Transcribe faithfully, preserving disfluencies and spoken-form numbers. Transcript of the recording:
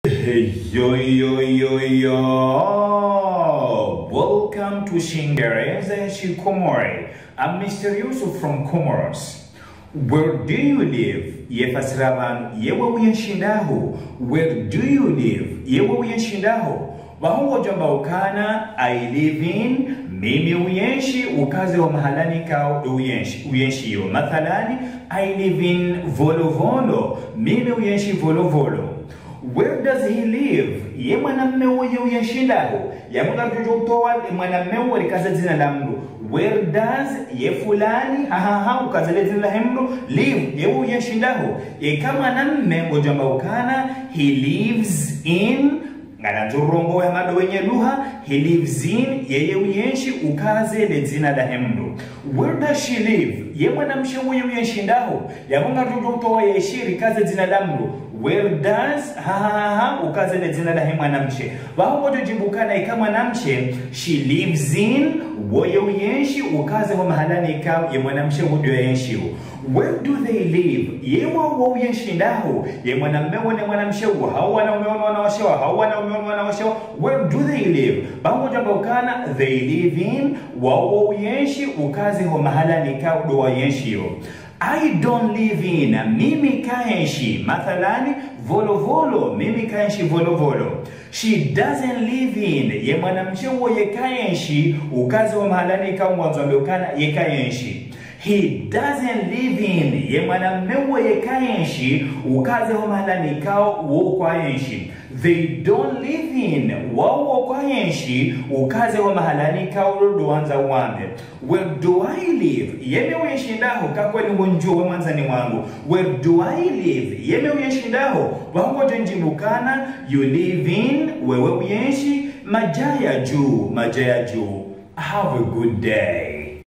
Hey, yo, yo, yo, yo. Welcome to Shingereza Shikomori. I'm Mister Yusuf from Comoros. Where do you live? Ye fasiri pvanu, yewe uyenshi ndaho? Where do you live? Yewe uyenshi ndaho? Pvaho ngodjo amba ukana, I live in, mimi uyenshi, ukaze ho mahala nikao uyenshi, uyenshi yo. Mathalani, I live in Volovolo, mimi uyenshi Volovolo. Where does he live? Ye mwanamme woye uyenshi ndaho? Yapvo ngarudjo utowa mwanamme wo rikaze dzina la mndru. Where does, ye fulani, ha, ha, ha, ukaze le dzina lahe mndru, live, ye uyenshi ndaho? Eka mwanamme ngodjo amba ukana, he lives in, ngarandzo urongowe hama ndo wenye lugha, he lives in, yeye uyenshi, ukaze le dzina lahe mndru. Where does she live? Ye mwanamshe woye uyenshi ndaho? Yapvo ngarudjo utowa ye she rikaze dzina la mndru. Where does, ha, ha, ha, ha, ukaze le dzina lahe mwanamshe. Pvaho ngodjo djibu ukana eka mwanamshe, she lives in, woye uyenshi, ukaze ho mahala nikao ye mwanamshe wo ndo yenshio. Where do they live? Ye wao uyenshi ndaho? Ye mwanamme wo ne mwanamshe wo, hau wanaume wo ne wanawashe wao, hau wanaume wo ne wanawashe wao. Where do they live? Pvaho ngodjo amba ukana, they live in, wao uyenshi, ukaze ho mahala nikao ndo wayenshio. I don't live in, mimi kayenshi. Mathalani, Volovolo, mimi kayenshi Volovolo. She doesn't live in, ye mwanamshe woye kayenshi, ukaze ho mahala nikao ngwandzo ambe ukana, ye kayenshi. He doesn't live in, ye mwanamme woye kayenshi, ukaze ho mahala nikao wo kwayenshi. They don't live in, wao wo kwayenshi, ukaze ho mahala nikao ndo wandza wambe. Where do I live? Ye mi uyenshi ndaho? Kakweli ngodjo we mwandzani wangu. Where do I live? Ye mi uyenshi ndaho? Pvaho ngodjo ndjibu ukana, you live in, wewe uyenshi, Madjaya Dju, Madjaya Dju. Have a good day.